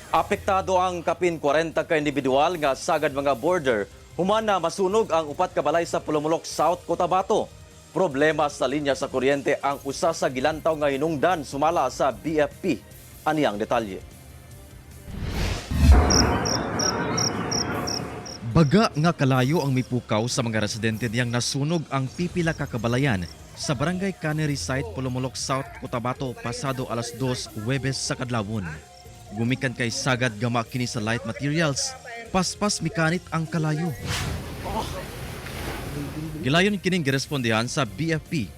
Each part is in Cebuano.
Apektado ang kapin 40 ka individual nga sagad mga boarder human na masunog ang upat ka balay sa Polomolok South, Cotabato. Problema sa linya sa kuryente ang usa sa gilantaw nga hinungdan, sumala sa BFP. Ani ang detalye. Baga nga kalayo ang mipukaw sa mga residente diyang nasunog ang pipila ka kabalayan sa Barangay Cannery Site, Polomolok South, Cotabato pasado alas 2 Huwebes sa kadlawon. Gumikan kay sagad gama kini sa light materials, paspas mikanit ang kalayo. Gilayon kining girespondehan sa BFP.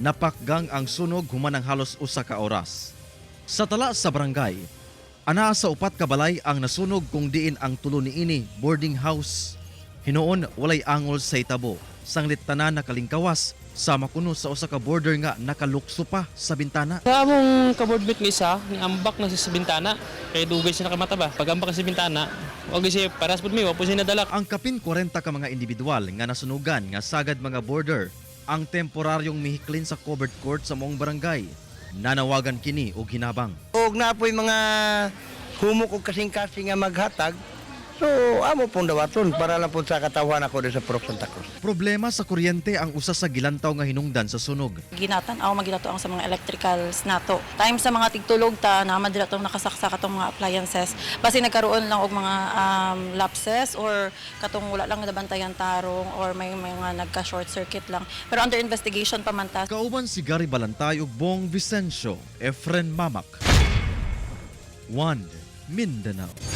Napakgang ang sunog human ang halos usa ka oras. Sa tala sa barangay, anaa sa upat ka balay ang nasunog kung diin ang tulo niini boarding house. Hinuon walay angol sa itabo. Sanglit tanan nakalingkawas sama kuno sa usa ka boarder nga nakalukso pa sa bintana. Sa among kaboardmate nga isa, ni ambak na siya sa bintana. Kay dugay siya nakamata ba. Pag ambak na sa bintana, wag siya paras pud mi, wa po siya nadala. Ang kapin 40 ka mga individual nga nasunugan nga sagad mga boarder ang temporaryong mihiklin sa covered court sa maong barangay. Nanawagan kini og hinabang. Og na po'y mga humok og kasing-kasing nga maghatag. So, amo pong dawaton para lang po sa katawan ako din sa Purok Santa Cruz. Problema sa kuryente ang usa sa gilantaw nga hinungdan sa sunog. Ginatan-aw maginato ang sa mga electricals nato. Time sa mga tigtulog ta naman dira tong nakasaksak atong mga appliances. Basi nagkaroon lang og mga lapses or katong wala lang nabantayan tarong or may mga nagka short circuit lang. Pero under investigation pa man ta. Kauban si Gary Balantay ug Bong Vicencio, Efren Mamak. One Mindanao.